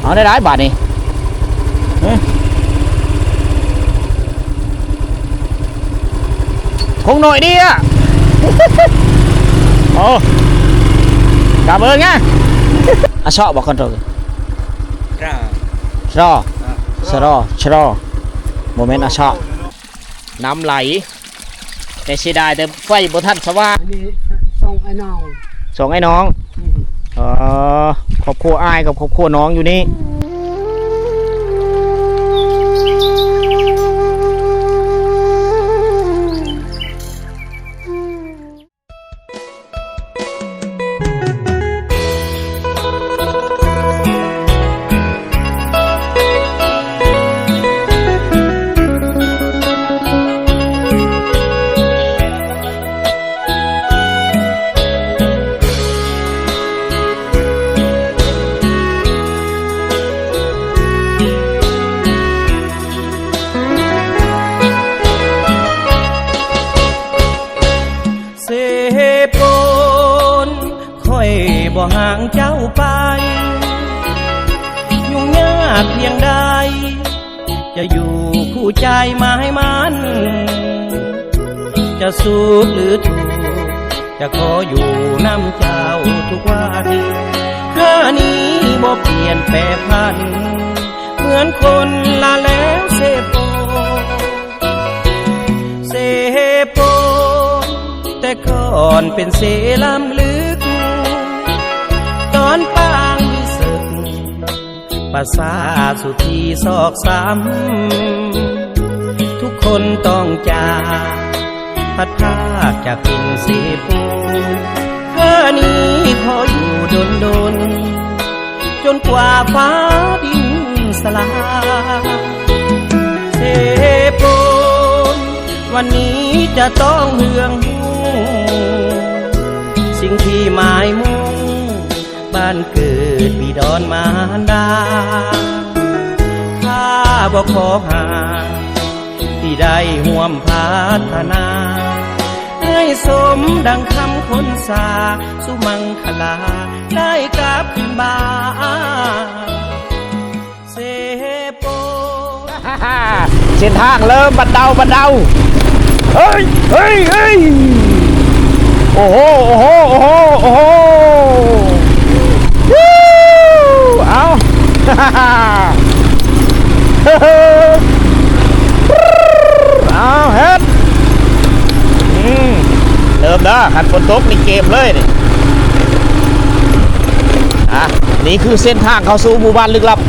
ເອົາໄດ້ຫຼາຍບາດນີ້ ເອີ ຄົງໜ້ອຍເດຍ ໂອ້ ກະເບິ່ງນະ ອະເຊາະບໍ່ຄອນໂທຣ ຊະລໍ ອາ ຊະລໍ ຊະລໍ ບໍ່ແມ່ນອະເຊາະ ນ້ຳໄຫຼ ແຕ່ເສຍດາຍແຕ່ໄຟບໍ່ທັນສະຫວ່າງ ອັນນີ້ສອງອ້າຍນ້ອງ ສອງອ້າຍນ້ອງ ອືມ ເອີ ຄອບຄົວອ້າຍກັບຄອບຄົວນ້ອງຢູ່ນີ້. ເຊໂປນ ຂ້ອຍບໍ່ຫ່າງເຈົ້າໄປ ຫຍຸ້ງຍາກພຽງໃດ ຈະຢູ່ຄູ່ໃຈໝາຍໝັ້ນ ຈະສຸກຫຼືທຸກ ຈະຂໍຢູ່ນຳເຈົ້າທຸກວັນ ເທື່ອນີ້ບໍ່ປ່ຽນແປຜັນ ເໝືອນຄົນລະແລວເຊໂປ ເຊໂປ ແຕ່ກ່ອນເປັນເຊລຳລຶກ ຕອນປາງມີເສິກ ປາສາດສຸທີຊອກຊຳ ທຸກຄົນຕ້ອງຈາກ ພັດພາກຈາກຖິ່ນເຊໂປ ເທື່ອນີ້ຂໍຢູ່ດົນໆ ຈົນກວ່າຟ້າດິນສລາຍ ເຊໂປນ ວັນນີ້ຈະຕ້ອງເຮືອງຮູ້ ສິ່ງທີ່ໝາຍມຸ່ງ ບ້ານເກີດບິດອນມານດາ ຂ້າບໍ່ຂໍຫາ ທີ່ໄດ້ຮ່ວມພັດທະນາ ໃຫ້ສົມດັ່ງຄຳຄົນສາ ສຸມັງຄະລາໄດ້ກັບຄືນບ້ານ ເຊໂປ ເສັ້ນທາງເລີ່ມບັນເດົາ ບັນເດົາ ເຮີ້ຍ ເຮີ້ຍ ເຮີ້ຍ ໂອ້ໂຫ ໂອ້ໂຫ ໂອ້ໂຫ ໂອ້ໂຫ ເອົ້າ ເອົາ ເຮັດ ອືມ ເລີ່ມເດີ ຄັນຝົນຕົກນີ້ເກມເລີຍນີ້ ອ່ະ ນີ້ຄືເສັ້ນທາງເຂົ້າສູ່ໝູ່ບ້ານລຶກລັບ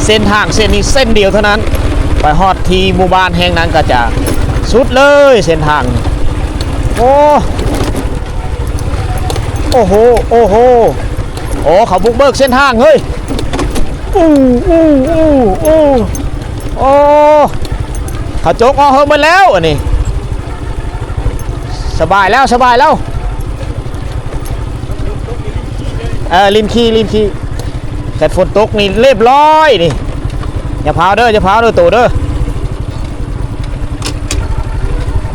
ເສັ້ນທາງເສັ້ນນີ້ເສັ້ນດຽວເທົ່ານັ້ນ ໄປຮອດທີ່ໝູ່ບ້ານແຫ່ງນັ້ນກໍຈະສຸດເລີຍເສັ້ນທາງ ໂອ້ ໂອ້ໂຫ ໂອ້ໂຫ ໂອ້ ເຂົາບຸກເບີກເສັ້ນທາງເຮີ້ຍ ອູ້ ອູ້ ອູ້ ອູ້ ໂອ້ ເຂົາຈົກອອກເຮີ້ຍໝົດແລ້ວ ອັນນີ້ ສະບາຍແລ້ວ ສະບາຍແລ້ວ ເອີ ລິນຂີ່ ລິນຂີ່ ແຕ່ຝົນຕົກນີ້ລຽບຮ້ອຍນີ້ ຢ່າພາວເດີ ຢ່າພາວເດີ ໂຕເດີ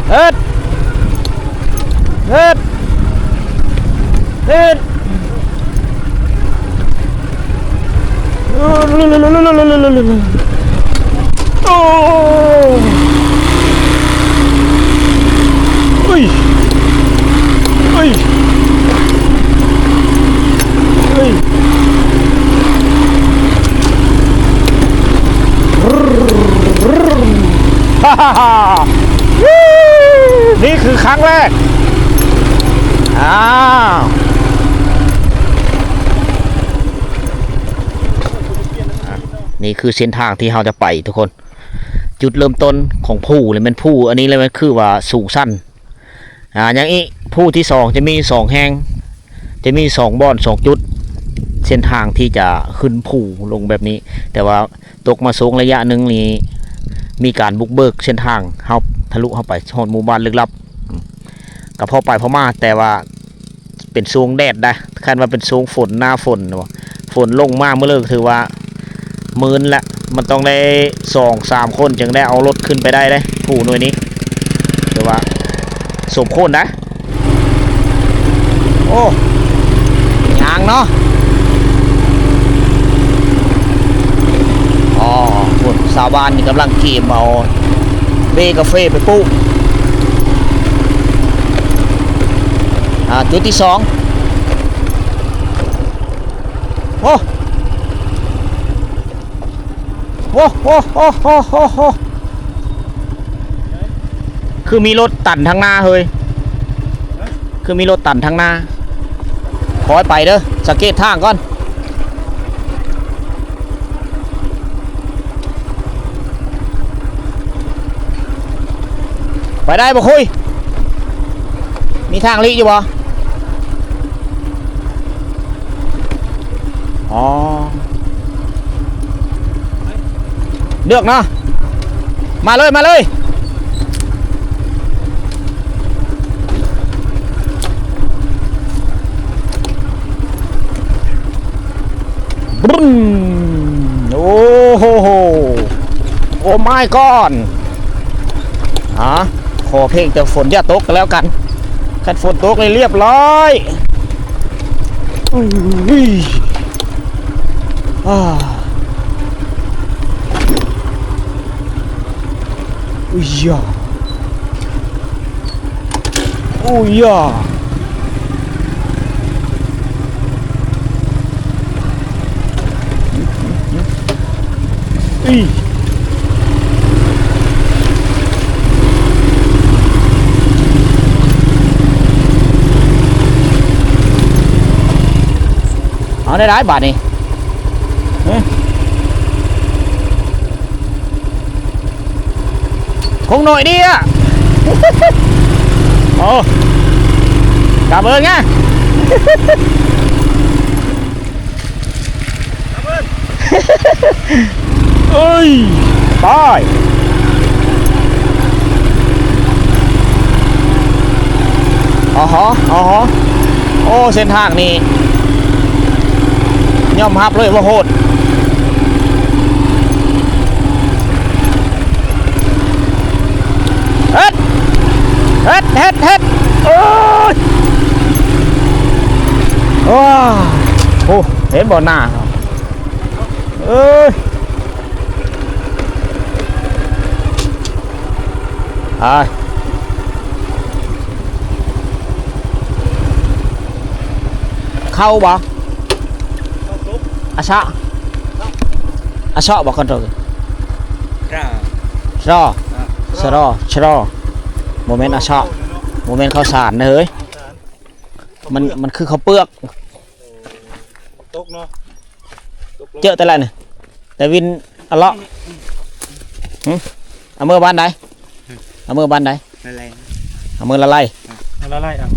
ເຮັດ ເຮັດ ເຮັດ ໂອ້ ເຮີ້ຍ ເຮີ້ຍ ເຮີ້ຍ ນີ້ຄືຄັ້ງແລກ ອ້າວ ອ່ະ ນີ້ຄືເສັ້ນທາງທີ່ເຮົາຈະໄປທຸກຄົນ ຈຸດເລີ່ມຕົ້ນຂອງພູນີ້ແມ່ນພູ ອັນນີ້ແຫຼະແມ່ນຄືວ່າສູງຊັນ ອ່າ ຫຍັງອີກ ພູທີສອງຈະມີສອງແຫ່ງ ຈະມີສອງບ່ອນ ສອງຈຸດ ເສັ້ນທາງທີ່ຈະຂຶ້ນພູລົງແບບນີ້ ແຕ່ວ່າຕົກມາຊ່ວງໄລຍະໜຶ່ງນີ້ ມີການບຸກເບີກເສັ້ນທາງ ເຮົາທະລຸເຂົ້າໄປຮອດໝູ່ບ້ານລຶກລັບ ອືມ ກໍພໍໄປພໍມາ ແຕ່ວ່າ ເປັນຊ່ວງແດດໄດ໋ ຄັນວ່າເປັນຊ່ວງຝົນ ໜ້າຝົນ ຝົນລົງມາມື້ເລີກ ຖືວ່າມື່ນແຫຼະ ມັນຕ້ອງໄດ້ສອງສາມຄົນຈຶ່ງໄດ້ເອົາລົດຂຶ້ນໄປໄດ້ເດ້ ພູໜ່ວຍນີ້ ຖືວ່າສົມຄວນໄດ໋ ໂອ ໂອ້ ຍ່າງເນາະ. ອໍ ພຸ້ນ ຊາວບ້ານນີ້ກຳລັງກຽມເອົາເບກາເຟໄປປູກ. ອ່າ ຈຸດທີສອງ. ໂອ້ ໂອ້ ໂອ້ ຄືມີລົດຕັນທາງໜ້າເຮີຍ. ຄືມີລົດຕັນທາງໜ້າ. ຄ່ອຍໄປເດີ ສັງເກດທາງກ່ອນ. ໄປໄດ້ບໍ່ຄຸຍ? ມີທາງຫຼີກຢູ່ບໍ່? ອໍ ເລືອກເນາະ. ມາເລີຍ ມາເລີຍ. ບຶ້ມ ໂອ້ໂຫ ໂອ້ມາຍກອດ. ຫາ ຂໍພຽງແຕ່ຝົນຢ່າຕົກກໍແລ້ວກັນ. ຄັນຝົນຕົກນີ້ລຽບລ້ອຍ. ອຸ້ຍ ອາ ອຸ້ຍຢາ ອຸ້ຍຢາ. ອີ ເອົາໄດ້ຫຼາຍບາດນີ້. ຄົງໜ້ອຍເດ. ໂອ້ ກະເບິ່ງນະ. ເອີຍ ໄປ. ອໍຮະ ອໍຮະ ໂອ້ ເສັ້ນທາງນີ້ຍອມຮັບເລີຍວ່າໂຫດ. ເຮັດ ເຮັດ ເຮັດ ເຮັດ ໂອ້ຍ ໂອ້ ໂອ້ ເຫັນບໍ່ໜ້າ ເອີຍ ອາຍ ເຂົ້າບໍ່? ອາຊະ ອາຊະບໍ່ຄັນໂຕ? ຊະ ຊະ ຊະ ບໍ່ແມ່ນອາຊະ ບໍ່ແມ່ນເຂົ້າສານເດີເຮີ້ຍ. ມັນ ມັນຄືເຂົ້າເປືອກ. ຕົກເນາະ ຕົກລົງ ເຈີແຕ່ລະນີ້ ແຕ່ວິນອະເລາະ. ຫຶ ເອົາເມືອບ້ານໃດ? ເອົາເມືອບ້ານໃດ? ລະໄລ ເອົາເມືອລະໄລ ອະ ເອົາລະໄລ ເອົາ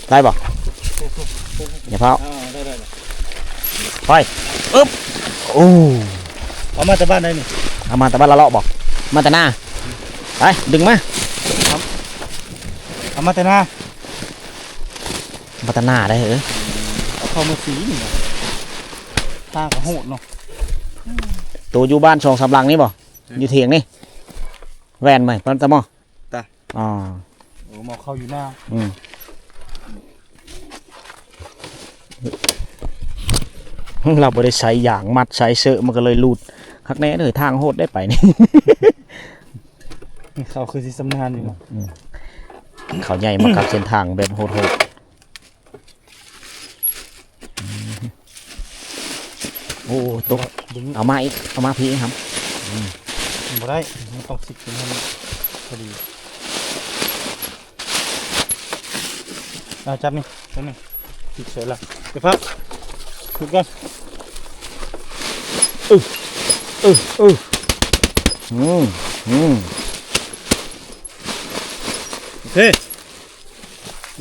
ໄດ້ບໍ່? ຢ່າເຜົາ ເອົາ ໄດ້ ໄດ້ ໄປ ອຶບ ໂອ້ ເອົາມາແຕ່ບ້ານໃດນີ້? ເອົາມາແຕ່ບ້ານລະເລາະບໍ່? ມາແຕ່ນາ ໄປ ດຶງມາ ເອົາ ເອົາມາແຕ່ນາ. ບັດຕະໜາໄດ້ເອີ ເອົາເຂົ້າມາສີນີ້ນະ ທາງກໍໂຫດເນາະ. ໂຕຢູ່ບ້ານສອງສາມຫຼັງນີ້ບໍ່? ເອີ ຢູ່ຖຽງນີ້ ແວ່ນໄໝ? ປານຕະໝໍ ຕາ ອໍ ໂອ້ ໝໍເຂົ້າຢູ່ໜ້າ ອືມ ລາວບໍ່ໄດ້ໃສ່ຢາງມັດ ໃສ່ເຊີ ມັນກໍເລີຍຫຼຸດ. ຄັກແນ່ເດີ ທາງໂຫດໄດ້ໄປນີ້. ເຂົາຄືຊິຊຳນານຢູ່ເນາະ ອືມ ເຂົາໃຫຍ່ມາກັບເສັ້ນທາງແບບໂຫດໆ. ອືມ ໂອ້ ຕົກ ເອົາມາອີກ ເອົາມາພີ້ອີກ ອືມ ບໍ່ໄດ້ ມັນຕ້ອງຊິກເປັນໃຫ້ມັນພໍດີ. ອ່າ ຈັບນີ້ ຈັບນີ້ ຕິດໃສ່ລະ ໄປພັກ ຢຸດກ່ອນ ອື ອື ອື ອືມ ອືມ ໂອເຄ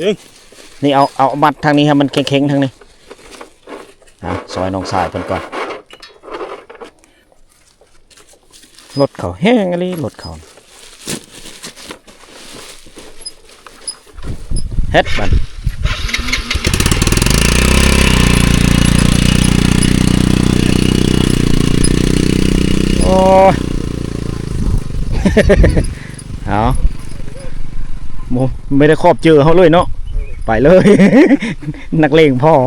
ດຶງ ນີ້ ເອົາ ເອົາມັດທາງນີ້ໃຫ້ມັນເຄັ່ງໆ ທາງນີ້ ອ່າ ຊ່ອຍນ້ອງຊາຍເພິ່ນກ່ອນ. ລົດເຂົາແຮງອີ່ຫຼີ ລົດເຂົາ ເຮັດບັດ ໂອ້ຍ ເອົາ ບໍ່ ໄມ່ໄດ້ຂອບເຈີເຮົາເລີຍເນາະ. ໄປເລີຍ ນັກເລງພໍ້. ອໍ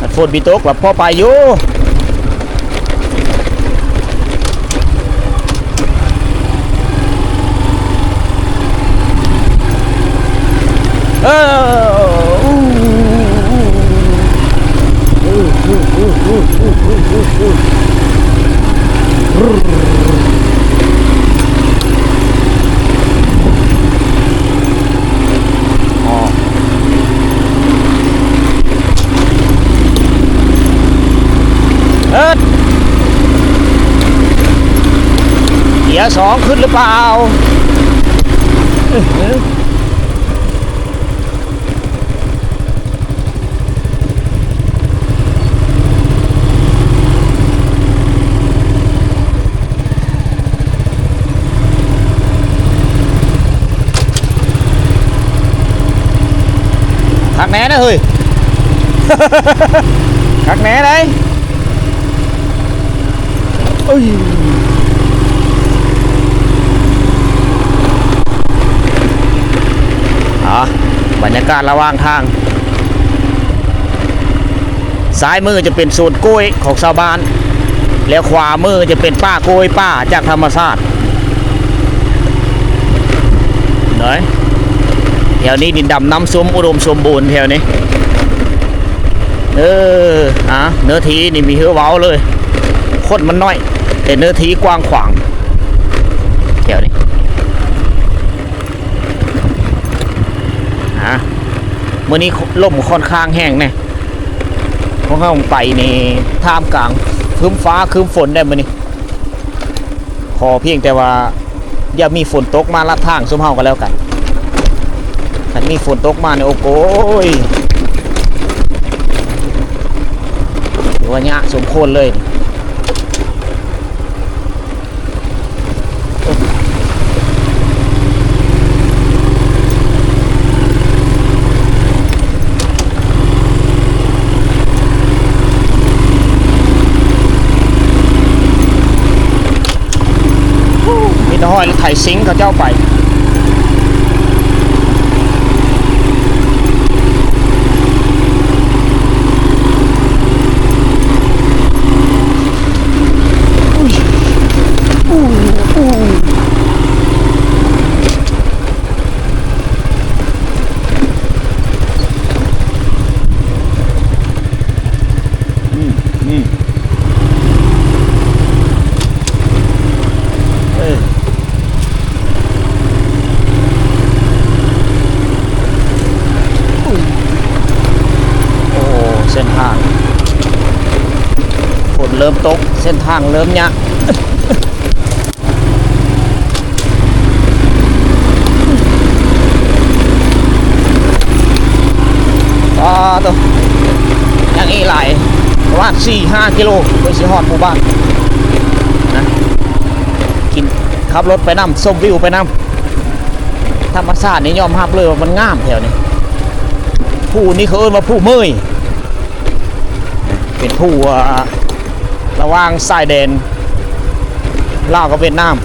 ຄັນຝົນບໍ່ຕົກລະພໍໄປຢູ່. ເອີ ເອີ ເກຍສອງຂຶ້ນຫຼືເປົ່າ? ຄັກແນ່ນະເຮີ້ຍ ຄັກແນ່ໃດ. ເອີຍ ອ່າ ບັນຍາກາດລະຫວ່າງທາງ ຊ້າຍມືຈະເປັນສວນກ້ວຍຂອງຊາວບ້ານ ແລ້ວຂວາມືຈະເປັນປ່າກ້ວຍປ່າຈາກທຳມະຊາດ. ເອີຍ ແຖວນີ້ດິນດຳນ້ຳຊຸ່ມ ອຸດົມສົມບູນແຖວນີ້. ເອີ ອ່າ ເນື້ອທີ່ນີ້ມີເຮືອເວົ້າເລີຍ ຄົນມັນໜ້ອຍ ແຕ່ເນື້ອທີ່ກວ້າງຂວາງແຖວນີ້. ອ່າ ມື້ນີ້ລົມຄ່ອນຂ້າງແຮງແນ່ ພວກເຮົາໄປນີ້ທ່າມກາງຄຶ້ມຟ້າຄຶ້ມຝົນໄດ໋ມື້ນີ້. ຂໍພຽງແຕ່ວ່າຢ່າມີຝົນຕົກມາລັດທາງຊຸມເຮົາກໍແລ້ວກັນ. ຄັນມີຝົນຕົກມານີ້ ໂອ້ໂກຍ ຖືວ່າຍາກສົມຄວນເລີຍ. ມີແຕ່ຫ້ອຍລົດໄຖຊິງເຂົາເຈົ້າໄປ. ໂອ້ ເສັ້ນທາງ ຝົນເລີ່ມຕົກ ເສັ້ນທາງເລີ່ມຍາກ. ປາໂຕ ຍັງອີກຫຼາຍ ປະມານສີ່ຫ້າກິໂລ ເພື່ອຊິຮອດໝູ່ບ້ານນະ. ກິນ ຂັບລົດໄປນຳ ຊົມວິວໄປນຳ. ທຳມະຊາດນີ້ຍອມຮັບເລີຍວ່າມັນງາມແຖວນີ້. ພູນີ້ເຂົາເອີ້ນວ່າພູເມີຍ ເປັນພູ ອ່າ ລະຫວ່າງຊາຍແດນລາວກັບຫວຽດນາມ.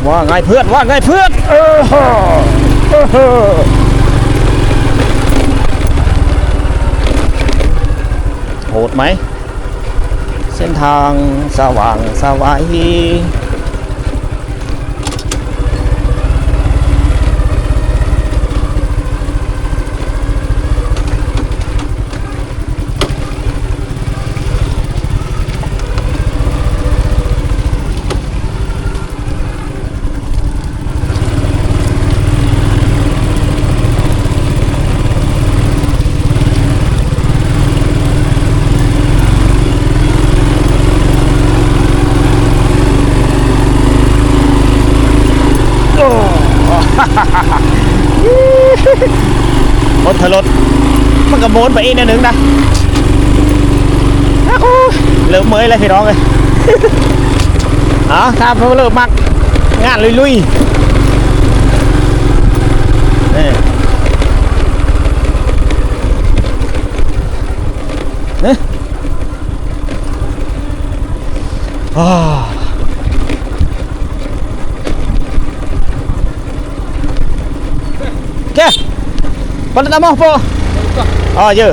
ວ່າໄງເພື່ອນ ວ່າໄງເພື່ອນ? ເອີ ໂຫດໄໝ? ເສັ້ນທາງສະຫວ່າງສະໄຫວ. ໂອ້ ທະລົດ ມັນກໍໝູນໄປອີກແນວໜຶ່ງນະ. ໂອ້ຍ ເລີ່ມເມື່ອຍແລ້ວພີ່ນ້ອງເອີຍ. ເອົາ ຖ້າເພິ່ນເລີ່ມມັກງານລຸຍໆ ເອີ ເອີ ອ້າ Kìa. Con tao mò po. Ờ, giờ.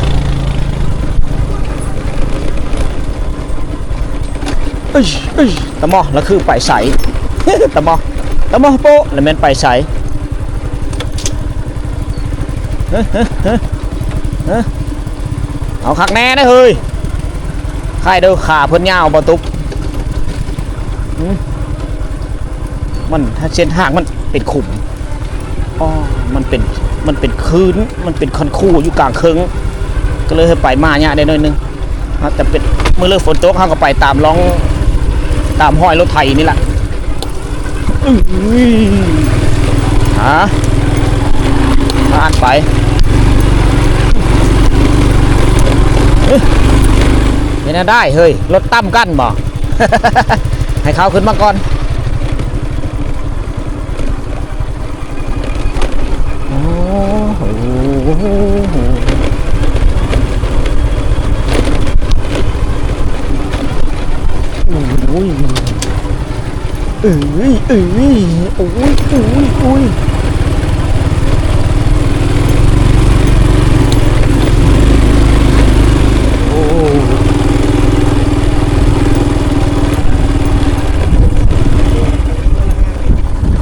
Ui, ui, tao mò là khư phải sảy. Tao mò. Tao mò po là men phải sảy. Hả, hả, hả? Hả? ເອົາຄັກແນ່ເດີເຮີ້ຍ. ຄ້າຍເດີ ຂາເພິ່ນຍາວບໍ່ຕຸກ. ອືມ ມັນ ເສັ້ນທາງມັນເປັນຂຸມ. ອໍ ມັນເປັນ ມັນເປັນຄືນ ມັນເປັນຄັນຄູຢູ່ກາງເຄິ່ງ ກໍເລີຍໃຫ້ໄປມາຍາກໄດ້ໜ້ອຍໜຶ່ງ. ເຮົາຈະເປັນ ມື້ເລີກຝົນຕົກ ເຮົາກໍໄປຕາມຮ່ອງ ຕາມຮອຍລົດໄຖນີ້ລະ. ອື ຫາ ຜ່ານໄປ. ເປັນແນວໃດເຮີ້ຍ ລົດຕ່ຳກັນບໍ່? ໃຫ້ເຂົາຂຶ້ນມາກ່ອນ. ໂອ້ໂຫ ໂອ້ຍ ເອີຍ ເອີຍ ໂອ້ຍ ໂອ້ຍ ໂອ້ຍ ໂອ້.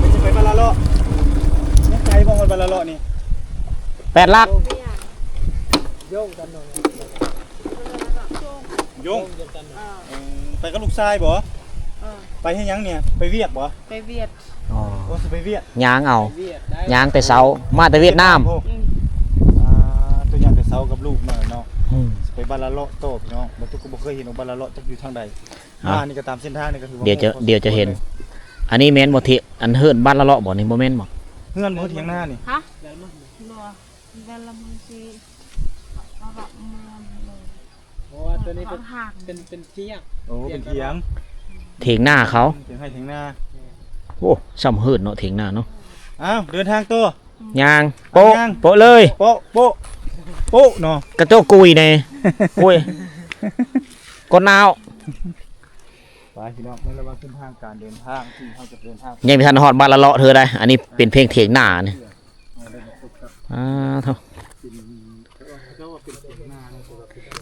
ມັນຊິໄປບ້ານລະເລາະ ຍັງໄກບໍ່ຮອດບ້ານລະເລາະນີ້? ແປດຫຼັກ. ໂຍງກັນໜ້ອຍ ໂຍງ ໂຍງກັນໜ້ອຍ. ເອີ ໄປກັບລູກຊາຍບໍ່? ເອີ ໄປເຮັດຫຍັງນີ້? ໄປວຽກບໍ່? ໄປວຽກ. ອໍ ໂອ້ ຊິໄປວຽກ ຍ່າງເອົາ ໄປວຽກໄດ້ ຍ່າງແຕ່ເຊົ້າ ມາແຕ່ຫວຽດນາມ. ອືມ ອ່າ ຕົວຍ່າງແຕ່ເຊົ້າກັບລູກມາເນາະ. ອືມ ຊິໄປບ້ານລະເລາະຕໍ່ພີ່ນ້ອງ ບໍ່ຕຸກກໍບໍ່ເຄີຍເຫັນວ່າບ້ານລະເລາະຈັກຢູ່ທາງໃດ. ອ່າ ມານີ້ກໍຕາມເສັ້ນທາງນີ້ກໍຄືວ່າ ດຽວຈະ ແມ່ນ ດຽວຈະເຫັນ. ອັນນີ້ແມ່ນບໍ່ ທີ່ ອັນເຮີ້ນບ້ານລະເລາະບໍ່ນີ້? ບໍ່ແມ່ນບໍ່? ເຮືອນບໍ່ ຖຽງນານີ້? ຮະ? ບໍ່ ເວລາມັນຊິ ເພາະວ່າຕົວນີ້ເປັນ ເປັນ ເປັນຖຽງ. ໂອ້ ເປັນຖຽງ ຖຽງນາເຂົາ ຖຽງໄຮ່ຖຽງນາ. ໂອ້ ຊ່ຳເຮີດເນາະ ຖຽງນາເນາະ. ອ້າວ ເດີນທາງຕໍ່ ຍ່າງ ໂປະ ຍ່າງ ໂປະເລີຍ ໂປະ ໂປະ ໂປະເນາະ ກະໂຈກກຸຍແດ່. ໂອ້ຍ ກົ້ນໜາວ. ໄປພີ່ນ້ອງ ໃນລະຫວ່າງເສັ້ນທາງການເດີນທາງທີ່ເຮົາຈະເດີນທາງ ຍັງບໍ່ທັນຮອດບ້ານລະເລາະເທື່ອໃດ. ອັນນີ້ເປັນພຽງຖຽງນານີ້. ອ່າ ໂທ້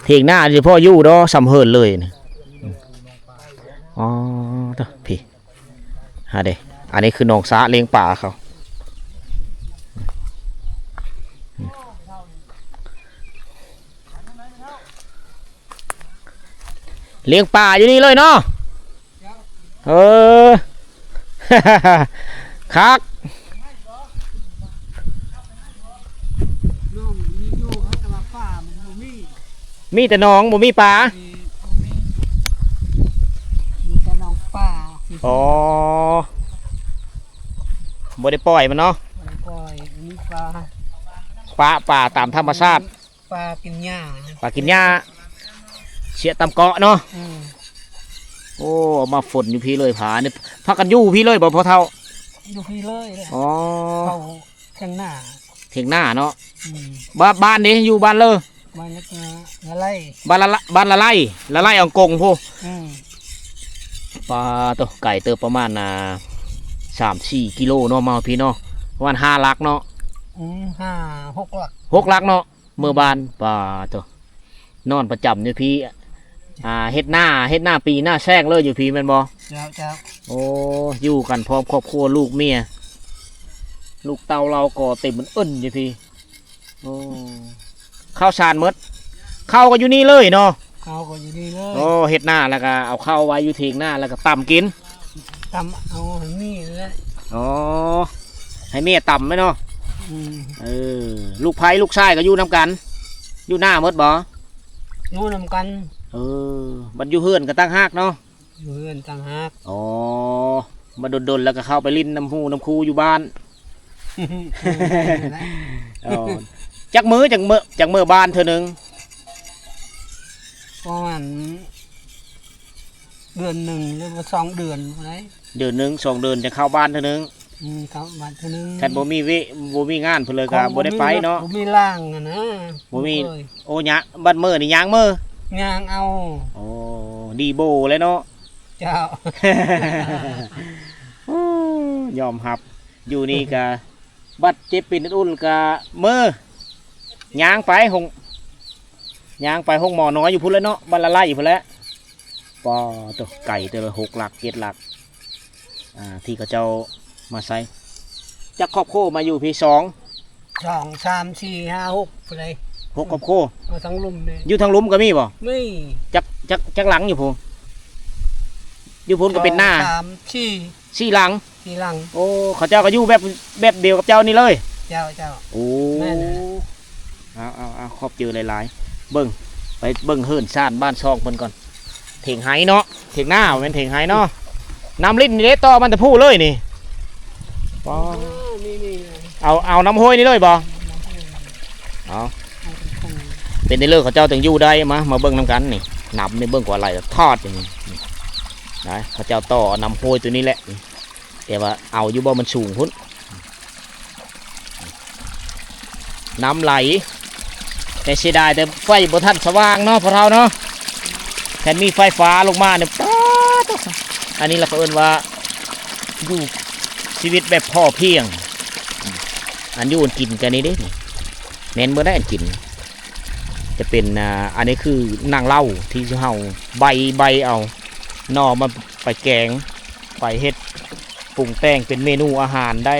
ຖຽງນາຊິພໍຢູ່ດອກ ຊ່ຳເຫີນເລີຍນີ້. ອໍ ໂທ້ ພີ້ ຫາເດ້ ອັນນີ້ຄືໜອງສະລ້ຽງປາເຂົາ. ລ້ຽງປາຢູ່ນີ້ເລີຍເນາະ. ເອີ ຄັກ. ມີແຕ່ໜອງ ບໍ່ມີປາ. ມີແຕ່ໜອງປາ. ອໍ ບໍ່ໄດ້ປ່ອຍມັນເນາະ. ບໍ່ໄດ້ປ່ອຍ ມີປາ ປາ ປາຕາມທຳມະຊາດ. ປາກິນຫຍ້າ ປາກິນຫຍ້າ ເສຍຕາມເກາະເນາະ. ອືມ ໂອ້ ມາຝົນຢູ່ພີ້ເລີຍ ຜານີ້ ພາກັນຢູ່ພີ້ເລີຍບໍ່ພໍ່ເຖົ້າ? ຢູ່ພີ້ເລີຍແຫຼະ. ອໍ ເຂົ້າຖຽງນາ ຖຽງນາເນາະ. ອືມ ບ້ານ ບ້ານເດ ຢູ່ບ້ານເລີ? ບ້ານລະໄລ ບ້ານລະ ລະ ບ້ານລະໄລ ລະໄລອອງກົງພຸ້ນ. ອືມ ປາໂຕ ໄກເຕີບ ປະມານ ອ່າ ສາມສີ່ກິໂລເນາະ ມາຮອດພີ້ເນາະ ປະມານຫ້າຫຼັກເນາະ. ອືມ ຫ້າ ຫົກຫຼັກ ຫົກຫຼັກເນາະ. ເມືອບ້ານ ປາໂຕ ນອນປະຈຳຢູ່ພີ້ ອ່າ ເຮັດນາ ເຮັດນາປີນາແຊງເລີຍຢູ່ພີ້ແມ່ນບໍ່? ເຈົ້າ ເຈົ້າ. ໂອ້ ຢູ່ກັນພ້ອມຄອບຄົວ ລູກເມຍ ລູກເຕົ້າເຫຼົ່າກໍເຕັມເອິ້ນຢູ່ພີ້. ໂອ້ ເຂົ້າສານໝົດ ເຂົ້າກໍຢູ່ນີ້ເລີຍເນາະ. ເຂົ້າກໍຢູ່ນີ້ເລີຍ. ໂອ້ ເຮັດນາແລ້ວກໍເອົາເຂົ້າໄວ້ຢູ່ຖຽງນາ ແລ້ວກໍຕຳກິນ. ຕຳເອົາໃຫ້ມີແຫຼະ. ອໍ ໃຫ້ເມຍຕຳແມ່ນເນາະ. ອືມ ເອີ ລູກໃພ້ລູກຊາຍກໍຢູ່ນຳກັນ ຢູ່ນາໝົດບໍ່? ຢູ່ນຳກັນ. ເອີ ບັດຢູ່ເຮືອນກໍຕ່າງຫາກເນາະ. ຢູ່ເຮືອນຕ່າງຫາກ. ອໍ ບັດດົນໆ ແລ້ວກໍເຂົ້າໄປຫຼິ້ນນຳຫູນຳຄູຢູ່ບ້ານ. ອໍ ຈັກມື້ ຈັກມື້ ຈັກມື້ບ້ານເທື່ອໜຶ່ງ? ປະມານເດືອນໜຶ່ງ ຫຼືວ່າສອງເດືອນພຸ້ນໃດ. ເດືອນໜຶ່ງສອງເດືອນຈັ່ງເຂົ້າບ້ານເທື່ອໜຶ່ງ. ອືມ ເຂົ້າບ້ານເທື່ອໜຶ່ງ. ຄັນບໍ່ມີເວ ບໍ່ມີງານເພິ່ນເລີຍກໍບໍ່ໄດ້ໄປເນາະ. ບໍ່ມີລາງຫັ້ນນະ. ບໍ່ມີ. ໂອ້ຍ ໂອ້ຍ ຍາ ບັດມື້ນີ້ຍ່າງເມືອ? ຍ່າງເອົາ. ໂອ້ ດີໂບແລ້ວເນາະ. ເຈົ້າ. ໂອ້ ຍອມຮັບ ຢູ່ນີ້ກະ ບັດເຈັບເປັນອຸ່ນໆກະເມືອ ຍ່າງໄປໂຮງ ຍ່າງໄປໂຮງໝໍນ້ອຍຢູ່ພຸ້ນແຫຼະເນາະ ບັດລະໄລພຸ້ນແຫຼະ. ປາໂຕ ໄກເຕີບ ຫົກຫຼັກເຈັດຫຼັກ ອ່າ ທີ່ເຂົາເຈົ້າມາໃສ່. ຈັກຄອບຄົວມາຢູ່ພີ້? ສອງ ສອງ ສາມ ສີ່ ຫ້າ ຫົກ ຜູ້ໃດ ຫົກຄອບຄົວ. ເອົາທາງລຸ່ມນີ້ ຢູ່ທາງລຸ່ມກໍມີບໍ່? ມີ. ຈັກ ຈັກ ຈັກຫຼັງຢູ່ພຸ້ນ? ຢູ່ພຸ້ນກໍເປັນນາ ສອງ ສາມ ສີ່ ສີ່ຫຼັງ. ສີ່ຫຼັງ. ໂອ້ ເຂົາເຈົ້າກໍຢູ່ແບບ ແບບດຽວກັບເຈົ້ານີ້ເລີຍ? ເຈົ້າ ເຈົ້າ. ໂອ້ ແມ່ນແຫຼະ. ເອົາ ເອົາ ເອົາ ຂອບໃຈຫຼາຍໆ. ເບິ່ງ ໄປເບິ່ງເຮືອນຊານບ້ານຊ່ອງເພິ່ນກ່ອນ. ຖຽງໄຮ່ເນາະ ຖຽງນາ ບໍ່ແມ່ນຖຽງໄຮ່ເນາະ. ນ້ຳລິນນີ້ເດ້ ຕໍ່ມັນແຕ່ພູ້ເລີຍນີ້. ປາ ເອີ ນີ້ໆ ເອົາ ເອົານ້ຳຫ້ວຍນີ້ເລີຍບໍ່? ເອົາ ເປັນໄດ້ເລີຍ ເຂົາເຈົ້າຈຶ່ງຢູ່ໄດ້. ມາ ມາເບິ່ງນຳກັນນີ້ ນ້ຳນີ້ເບິ່ງກວ່າໄຫຼທອດຢູ່ນີ້. ນະ ເຂົາເຈົ້າຕໍ່ເອົານ້ຳຫ້ວຍຕົວນີ້ແຫຼະ ແຕ່ວ່າເອົາຢູ່ບໍ່ ມັນສູງພຸ້ນ ນ້ຳໄຫຼ. ແຕ່ເສຍດາຍແຕ່ໄຟບໍ່ທັນສະຫວ່າງເນາະ ພໍ່ເຖົ້າເນາະ. ຄັນມີໄຟຟ້າລົງມານີ້ ປາດ ອັນນີ້ລະເຂົາເອີ້ນວ່າຢູ່ຊີວິດແບບພໍພຽງ. ອັນຢູ່ອັນກິນກໍນີ້ເດ້ ແມ່ນເບິດໄດ໋ ອັນກິນ. ຈະເປັນ ອ່າ ອັນນີ້ຄືນາງເລົາທີ່ເຮົາໃບ ໃບເອົາໜໍ່ມາໄປແກງ ໄປເຮັດປຸງແຕ່ງເປັນເມນູອາຫານໄດ້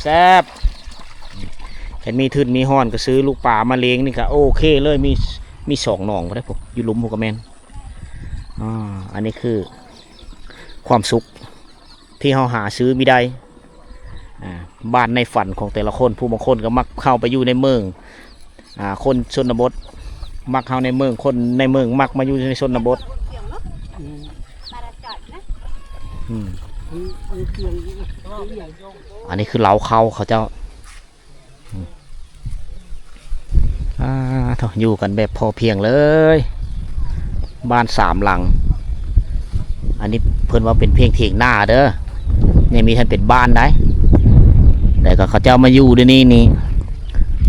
ແຊບໆ. ຄັນມີທຶນມີຮ່ອນກໍຊື້ລູກປາມາລ້ຽງນີ້ກໍໂອເຄເລີຍ. ມີ ມີສອງໜອງພຸ້ນເດ້ ຢູ່ລຸ່ມພຸ້ນກໍແມ່ນ. ອ່າ ອັນນີ້ຄືຄວາມສຸກ ທີ່ເຮົາຫາຊື້ບໍ່ໄດ້. ອ່າ ບ້ານໃນຝັນຂອງແຕ່ລະຄົນ ຜູ້ບາງຄົນກໍມັກເຂົ້າໄປຢູ່ໃນເມືອງ. ອ່າ ຄົນຊົນນະບົດມັກເຂົ້າໃນເມືອງ ຄົນໃນເມືອງມັກມາຢູ່ໃນຊົນນະບົດ. ອືມ ອືມ ອັນນີ້ຄືເລົ້າເຂົ້າເຂົາເຈົ້າ. ອືມ ອ່າ ໂທ້ ຢູ່ກັນແບບພໍພຽງເລີຍ ບ້ານສາມຫຼັງ. ອັນນີ້ເພິ່ນວ່າເປັນພຽງຖຽງນາເດີ ຍັງມີທັນເປັນບ້ານໃດ໋. ແຕ່ກໍເຂົາເຈົ້າມາຢູ່ດຽວນີ້ນີ້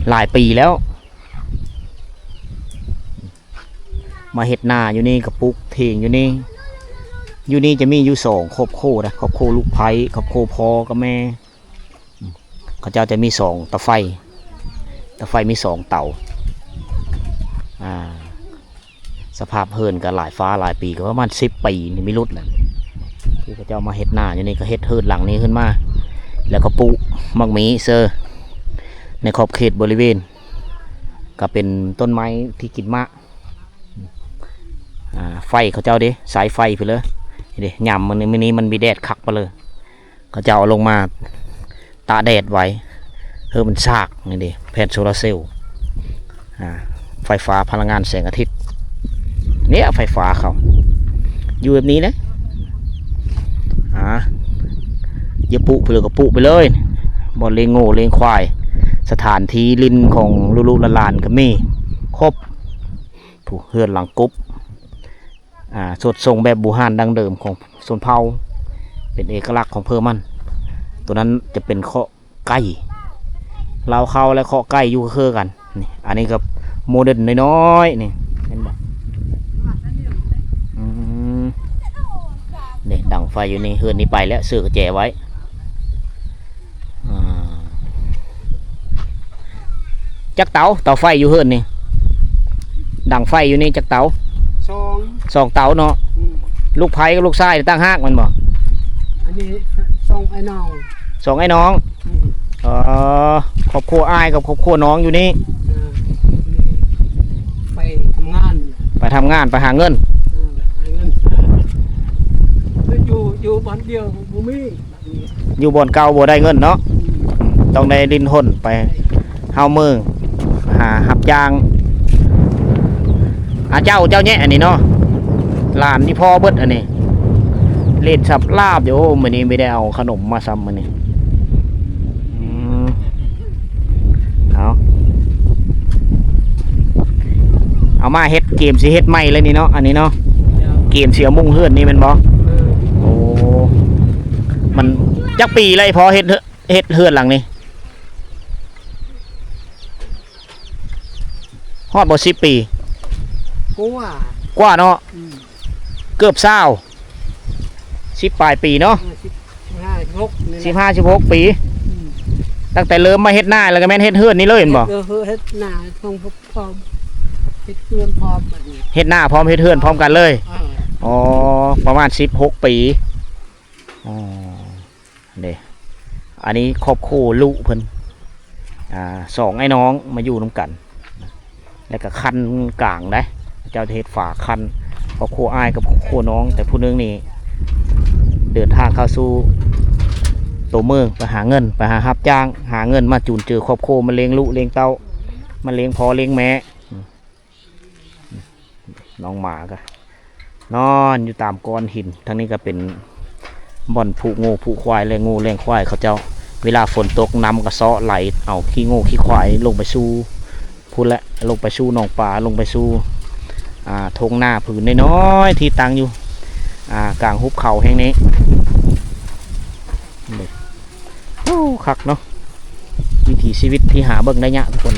ຫຼາຍປີແລ້ວ ມາເຮັດນາຢູ່ນີ້ ກໍປູກຖຽງຢູ່ນີ້. ຢູ່ນີ້ຈະມີຢູ່ສອງຄອບຄົວນະ ຄອບຄົວລູກໃພ້ ຄອບຄົວພໍ່ກັບແມ່. ເຂົາເຈົ້າຈະມີສອງເຕົາໄຟ ເຕົາໄຟມີສອງເຕົາ. ອ່າ ສະພາບເຮືອນກໍຫຼາຍຟ້າຫຼາຍປີ ກໍປະມານສິບປີນີ້ມີຫຼຸດແຫຼະ. ຄືເຂົາເຈົ້າມາເຮັດນາຢູ່ນີ້ ກໍເຮັດເຮືອນຫຼັງນີ້ຂຶ້ນມາ ແລ້ວກໍປູກໝາກໝີ່ເຊີໃນຂອບເຂດບໍລິເວນ ກໍເປັນຕົ້ນໄມ້ທີ່ກິນໝາກ. ອ່າ ໄຟເຂົາເຈົ້າເດ້ ສາຍໄຟພຸ້ນເລີຍ ນີ້ເດ້. ຍາມມື້ນີ້ ມື້ນີ້ມັນມີແດດຄັກປານເລີຍ ເຂົາເຈົ້າເອົາລົງມາຕາກແດດໄວ້ ເພື່ອມັນຊາກ. ນີ້ເດ້ ແຜ່ນໂຊລາເຊວ ອ່າ ໄຟຟ້າພະລັງງານແສງອາທິດ. ເນີ້ຍ ໄຟຟ້າເຂົາຢູ່ແບບນີ້ເດ້. ອ່າ ຢາກປູກໄປເລີຍກໍປູກໄປເລີຍ ບ່ອນລ້ຽງງົວລ້ຽງຄວາຍ ສະຖານທີ່ຫຼິ້ນຂອງລູກໆຫຼານໆກໍມີຄົບ. ຜູ້ເຮືອນຫຼັງກົບ ອ່າ ສົດຊົງແບບບູຮານດັ້ງເດີມຂອງຊົນເຜົ່າ ເປັນເອກະລັກຂອງເພິ່ນມັນ. ຕົວນັ້ນຈະເປັນເຄາະໄກ່ ລາວເຂົ້າ ແລະ ເຄາະໄກ່ຢູ່ເຄືອກັນ. ນີ້ ອັນນີ້ກໍໂມເດີນນ້ອຍໆ ນີ້ ເຫັນບໍ່? ອືມ ນີ້ ດັງໄຟຢູ່ນີ້ ເຮືອນນີ້ໄປແລ້ວ ເສືອກະແຈໄວ້. ອ່າ ຈັກເຕົາ ເຕົາໄຟຢູ່ເຮືອນນີ້? ດັງໄຟຢູ່ນີ້ຈັກເຕົາ? ສອງ ສອງເຕົາເນາະ. ອືມ ລູກໃພ້ກັບລູກຊາຍຕ່າງຫາກແມ່ນບໍ່? ອັນນີ້ສອງອ້າຍນ້ອງ ສອງອ້າຍນ້ອງ. ອືມ ເອີ ຄອບຄົວອ້າຍກັບຄອບຄົວນ້ອງຢູ່ນີ້. ເອີ ໄປທຳງານ ໄປທຳງານ ໄປຫາເງິນ. ເອີ ຫາເງິນ ຢູ່ ຢູ່ບ້ານດຽວບໍ່ມີ. ຢູ່ບ່ອນເກົ່າບໍ່ໄດ້ເງິນເນາະ ຕ້ອງໄດ້ດີ້ນຮົນໄປເຮົາເມືອງ ຫາຮັບຈ້າງ. ອາ ເຈົ້າ ເຈົ້າແຍະອັນນີ້ເນາະ ຫຼານນີ້ພໍເບິດອັນນີ້ ຫຼິ້ນສັບລາບຢູ່. ໂອ້ ມື້ນີ້ບໍ່ໄດ້ເອົາຂະໜົມມາຊ້ຳມື້ນີ້. ເອົາມາເຮັດ ກຽມຊິເຮັດໃໝ່ເລີຍນີ້ເນາະ ອັນນີ້ເນາະ ກຽມຊິເອົາມຸງເຮືອນນີ້ແມ່ນບໍ່? ເອີ ໂອ້ ມັນຈັກປີແລ້ວພໍເຮັດ ເຮັດເຮືອນຫຼັງນີ້? ຮອດບໍ່ສິບປີ? ກວ່າ ກວ່າເນາະ ອືມ ເກືອບຊາວ ສິບປາຍປີເນາະ ເອີ ສິບ ສິບຫ້າ ສິບຫົກນີ້ແຫຼະ ສິບຫ້າ ສິບຫົກປີ ອືມ ຕັ້ງແຕ່ເລີ່ມມາເຮັດນາ ແລ້ວກໍແມ່ນເຮັດເຮືອນນີ້ເລີຍແມ່ນບໍ່? ເຮັດ ເອີ ເຮັດນາພ້ອມ ພ້ອມ ເຮັດເຮືອນພ້ອມບັດນີ້ ເຮັດນາພ້ອມເຮັດເຮືອນພ້ອມກັນເລີຍ ເອີ ອໍ ປະມານສິບຫົກປີ ອໍ ເດ້ ອັນນີ້ຄອບຄົວລຸເພິ່ນ ອ່າ ສອງອ້າຍນ້ອງມາຢູ່ນຳກັນ ແລ້ວກໍຄັນກາງໄດ໋ ເຂົາເຈົ້າຈະເຮັດຝາຄັນ ຄອບຄົວອ້າຍກັບຄອບຄົວນ້ອງ ແຕ່ຜູ້ໜຶ່ງນີ້ເດີນທາງເຂົ້າສູ່ຕົວເມືອງ ໄປຫາເງິນ ໄປຫາຮັບຈ້າງ ຫາເງິນມາຈຸນເຈືອຄອບຄົວ ມາລ້ຽງລູກລ້ຽງເຕົ້າ ມາລ້ຽງພໍ່ລ້ຽງແມ່. ນ້ອງໝາກໍນອນຢູ່ຕາມກ້ອນຫີນ ທາງນີ້ກໍເປັນບ່ອນຜູກງົວຜູກຄວາຍ ລ້ຽງງົວລ້ຽງຄວາຍເຂົາເຈົ້າ ເວລາຝົນຕົກນ້ຳກໍເຊາະໄຫຼເອົາຂີ້ງົວຂີ້ຄວາຍລົງໄປສູ່ພຸ້ນແຫຼະ ລົງໄປສູ່ໜອງປາ ລົງໄປສູ່ ອ່າ ທົ່ງນາຜືນນ້ອຍໆ ທີ່ຕັ້ງຢູ່ ອ່າ ກາງຫຸບເຂົາແຫ່ງນີ້. ໂອ້ ຄັກເນາະ ວິຖີຊີວິດທີ່ຫາເບິ່ງໄດ້ຍາກທຸກຄົນ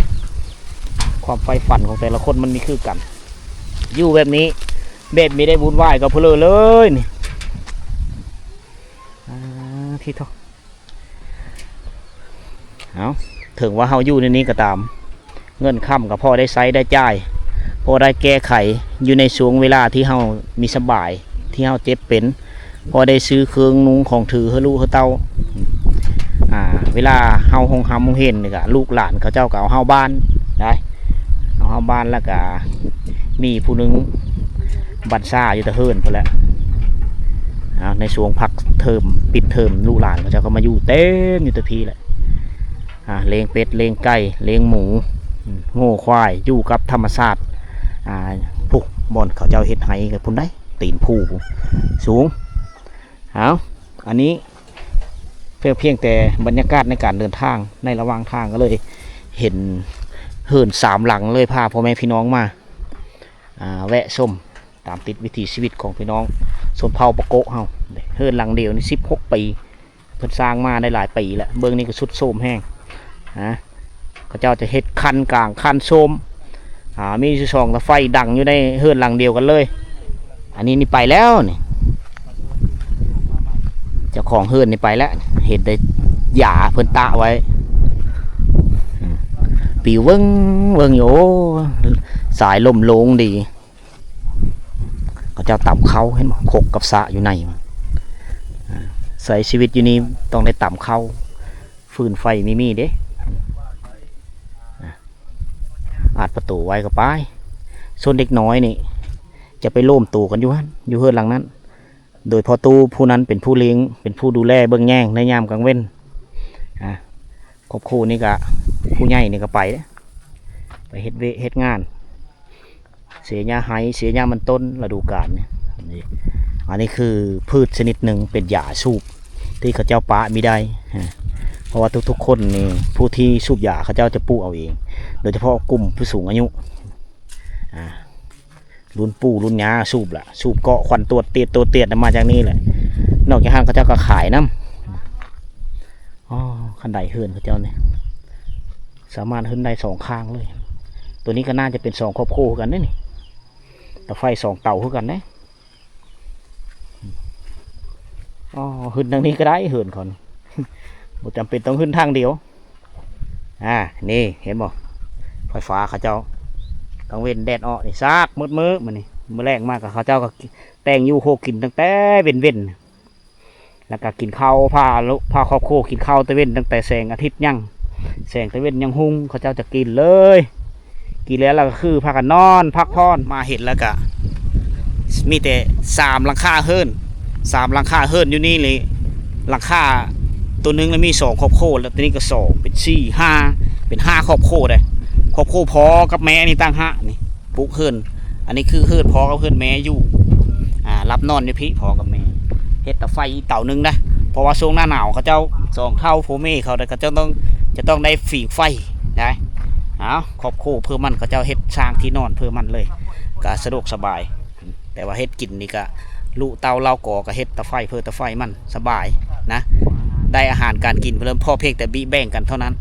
ຄວາມໃຝ່ຝັນຂອງແຕ່ລະຄົນມັນມີຄືກັນ ຢູ່ແບບນີ້ ແບບມີໄດ້ວຸ່ນວາຍກັບຜູ້ເລີເລີຍນີ້ ອາ ທີ່ໂທ ເອົາ ເຖິງວ່າເຮົາຢູ່ໃນນີ້ກໍຕາມ ເງິນຄຳກໍພໍໄດ້ໃຊ້ໄດ້ຈ່າຍ ພໍໄດ້ແກ້ໄຂຢູ່ໃນຊ່ວງເວລາທີ່ເຮົາມີສະບາຍ ທີ່ເຮົາເຈັບເປັນ ພໍໄດ້ຊື້ເຄື່ອງນຸ່ງຂອງຖືໃຫ້ລູກໃຫ້ເຕົ້າ ອ່າ ເວລາເຮົາໂຮງຮຳໂຮງຮຽນນີ້ກະ ລູກຫຼານເຂົາເຈົ້າກໍເອົາເຮົາບ້ານໄດ໋ ເອົາເຮົາບ້ານ ແລ້ວກະມີຜູ້ໜຶ່ງບັນຊາຢູ່ແຕ່ເຮືອນພຸ້ນແຫຼະ ເອົາ ໃນຊ່ວງພັກເທີມ ປິດເທີມ ລູກຫຼານເຂົາເຈົ້າກໍມາຢູ່ເຕັມຢູ່ແຕ່ພີ້ແຫຼະ ອ່າ ລ້ຽງເປັດ ລ້ຽງໄກ່ ລ້ຽງໝູ ງົວຄວາຍ ຢູ່ກັບທຳມະຊາດ ອ່າ ພຸ້ນ ບ່ອນເຂົາເຈົ້າເຮັດໄຮ່ກັນພຸ້ນໃດ໋ ຕີນພູພຸ້ນ ສູງ ເອົາ ອັນນີ້ ພຽງ ພຽງແຕ່ບັນຍາກາດໃນການເດີນທາງ ໃນລະຫວ່າງທາງກໍເລີຍເຫັນເຮືອນສາມຫຼັງ ເລີຍພາພໍ່ແມ່ພີ່ນ້ອງມາ ອ່າ ແວະຊົມ ຕາມຕິດວິຖີຊີວິດຂອງພີ່ນ້ອງຊົນເຜົ່າປາໂກະເຮົາ ເຮືອນຫຼັງດຽວນີ້ສິບຫົກປີ ເພິ່ນສ້າງມາໄດ້ຫຼາຍປີແລ້ວ ເບື້ອງນີ້ກໍຊຸດໂຊມແຮງ ນະ ເຂົາເຈົ້າຈະເຮັດຄັນກາງຄັນໂຊມ ອ່າ ມີຢູ່ສອງຕາໄຟດັງຢູ່ໃນເຮືອນຫຼັງດຽວກັນເລີຍ ອັນນີ້ນີ້ໄປແລ້ວນີ້ ເຈົ້າຂອງເຮືອນນີ້ໄປແລ້ວ ເຫັນແຕ່ຢາເພິ່ນຕາກໄວ້ ອືມ ປິວເວີ້ງເວີ້ງຢູ່ ໂອ້ ສາຍລົມໂລງດີ. ເຂົາເຈົ້າຕຳເຂົ້າ ເຫັນບໍ່ ຄົກກັບສາກຢູ່ໃນມັນ ອາ ໃຊ້ຊີວິດຢູ່ນີ້ຕ້ອງໄດ້ຕຳເຂົ້າ ຟືນໄຟມີມີເດ້ ອາ ອັດປະຕູໄວ້ກໍໄປ ສ່ວນເດັກນ້ອຍນີ້ຈະໄປໂລມໂຕກັນຢູ່ຫັ້ນ ຢູ່ເຮືອນຫຼັງນັ້ນ ໂດຍພໍ່ຕູ້ຜູ້ນັ້ນເປັນຜູ້ລ້ຽງ ເປັນຜູ້ດູແລເບິ່ງແຍງໃນຍາມກາງເວັນ ອາ ຄອບຄົວນີ້ກະ ຜູ້ໃຫຍ່ນີ້ກະໄປເດ້ ໄປເຮັດວຽກເຮັດງານ ເສຍຫຍ້າໄຮ່ ເສຍຫຍ້າມັນຕົ້ນ ລະດູການນີ້ ນີ້ ອັນນີ້ຄືພືດຊະນິດໜຶ່ງ ເປັນຢາສູບ ທີ່ເຂົາເຈົ້າປະມີໄດ້ ເພາະວ່າທຸກໆຄົນນີ້ ຜູ້ທີ່ສູບຢາເຂົາເຈົ້າຈະປູກເອົາເອງ ໂດຍສະເພາະກຸ່ມຜູ້ສູງອາຍຸ ອາ ລຸ້ນປູ່ລຸ້ນຍ່າສູບລະ ສູບເກາະຄວັນຕວດຕຽດ ຕວດຕຽດ ມາຈາກນີ້ແຫຼະ ນອກຈາກຫັ້ນເຂົາເຈົ້າກໍຂາຍນຳ ອໍ ຄັນໄດເຮືອນເຂົາເຈົ້ານີ້ ສາມາດຂຶ້ນໄດ້ສອງຂ້າງເລີຍ ໂຕນີ້ກໍໜ້າຈະເປັນສອງຄອບຄົວຄືກັນເດ້ນີ້ ຕາໄຟສອງເຕົາຄືກັນເດ້ ອໍ ຂຶ້ນທາງນີ້ກໍໄດ້ເຮືອນເຂົານີ້ ບໍ່ຈຳເປັນຕ້ອງຂຶ້ນທາງດຽວ ອາ ນີ້ເຫັນບໍ່ ໄຟຟ້າເຂົາເຈົ້າ ກາງເວັນແດດອອກນີ້ ຊາກໝົດມື້ມື້ນີ້ ມື້ແລງມາກໍເຂົາເຈົ້າກໍແຕ່ງຢູ່ໂຄກິນຕັ້ງແຕ່ເວັນໆ ແລ້ວກໍກິນເຂົ້າ ພາ ພາຄອບຄົວກິນເຂົ້າຕາເວັນຕັ້ງແຕ່ແສງອາທິດຍັງ ແສງຕາເວັນຍັງຮຸ່ງ ເຂົາເຈົ້າຈະກິນເລີຍ ກິນແລ້ວ ແລ້ວກໍຄືພາກັນນອນພັກຜ່ອນ ມາເຫັນແລ້ວກໍມີແຕ່ສາມຫຼັງຄາເຮືອນ ສາມຫຼັງຄາເຮືອນຢູ່ນີ້ເລີຍ ຫຼັງຄາໂຕໜຶ່ງລະມີສອງຄອບຄົວ ແລ້ວໂຕນີ້ກໍສອງ ເປັນສີ່ ຫ້າ ເປັນຫ້າຄອບຄົວເດ້ ຄອບຄົວພໍ່ກັບແມ່ນີ້ຕ່າງຫາກນີ້ ປຸກເຮືອນ ອັນນີ້ຄືເຮືອນພໍ່ກັບເຮືອນແມ່ຢູ່ ອາ ຫຼັບນອນຢູ່ພີ້ ພໍ່ກັບແມ່ ເຮັດຕາໄຟອີກເຕົາໜຶ່ງນະ ເພາະວ່າຊ່ວງໜ້າໜາວເຂົາເຈົ້າ ສອງເຖົ້າຜົວເມຍເຂົາ ເຂົາເຈົ້າຕ້ອງ ຈະຕ້ອງໄດ້ຝີງໄຟນະ ອ້າວ ຄອບຄົວເພື່ອມັນ ເຂົາເຈົ້າເຮັດຊ່າງທີ່ນອນເພື່ອມັນເລີຍ ກະສະດວກສະບາຍ. ແຕ່ວ່າເຮັດກິນນີ້ກະ ລຸເຕົາເລົາກໍ ກະເຮັດຕາໄຟເພື່ອຕາໄຟມັນສະບາຍນະ ໄດ້ອາຫານການກິນເພີ່ມ ພໍພຽງແຕ່ບິແບ່ງກັນເທົ່ານັ້ນ.